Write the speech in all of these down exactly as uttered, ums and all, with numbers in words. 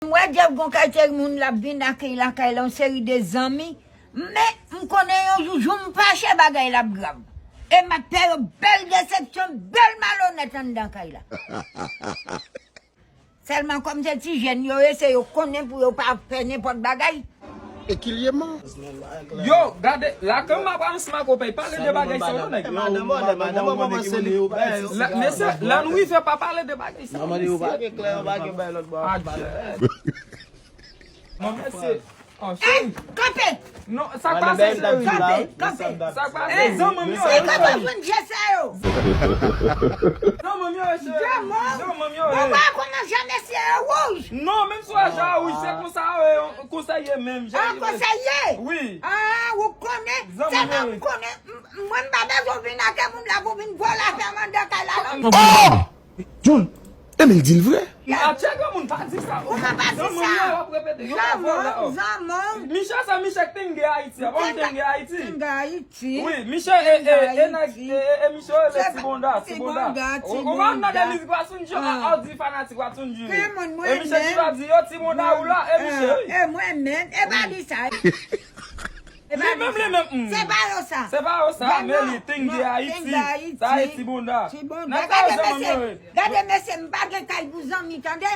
M wè Jeff gon kalite moun l ap vin akèy lakay la, yon seri de zanmi. Men, m konnen yon jou, jou m fache, bagay la ap grav. E m ap fè yo bèl desepsyon, bèl malonèt anndan kay la. Sèlman kòm se ti jèn yo ye, se yo konnen pou yo pa fè nenpòt bagay. E ki l ye man? Yo, gade, la kanm ap ansma kopèy, pale de bagay sa yo nèg. Mesye, la nou rive pa pale de bagay sa yo mesye. Non mesye. Oh, cheri. Kanpe! Non, sa k pase cheri? Kanpe! Kanpe! Sa k pase? Zanmi m yo. E kote w jwenn je sa yo? Zanmi m yo cheri. Zanmi m yo. Ou pa konnen jan mesye yo wouj? Non, menm si w wè jan wouj, se konsa yo ye, konsa ye menm. Ah, konsa ye? Wi. Ah, ou konnen? Sèlman m konnen, mwen m pa bezwen w vin ak moun la pou vin vòlè afè m anndan kay la non. Oh! John, Emil di l vre. Atye granmoun pa di sa. Ou pa pa di sa. Zanmi yo w ap repete. Yo pa vòlè. Zanmi. Michel sa Michel k te gen Ayiti. Avan l te gen Ayiti. Te gen Ayiti. Wi, Michel e e e nèg e e Michel e le Tibonda, Tibonda. Ou pa nan de mizik Watunji, a di fanatik Watunji. E Michel ki va di yo Tibonda ou la, e Michel. E mwen menm, e pa di sa. Li menm, li menm. Se pa yo sa. Se pa yo sa, men li Ting de Ayiti. Sa e Tibonda. Tibonda. Gade mesye, gade mesye, m pa gen kay pou zanmi, tande?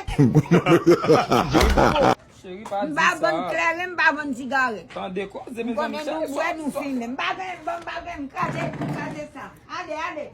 Cheri pa di sa. M pa vann kleren, m pa vann sigarèt. Tande koze mezanmi. M konnen nou bwè, nou fimen. M pa gen, bon, m pa gen, m kraze, m kraze sa. Ale, ale.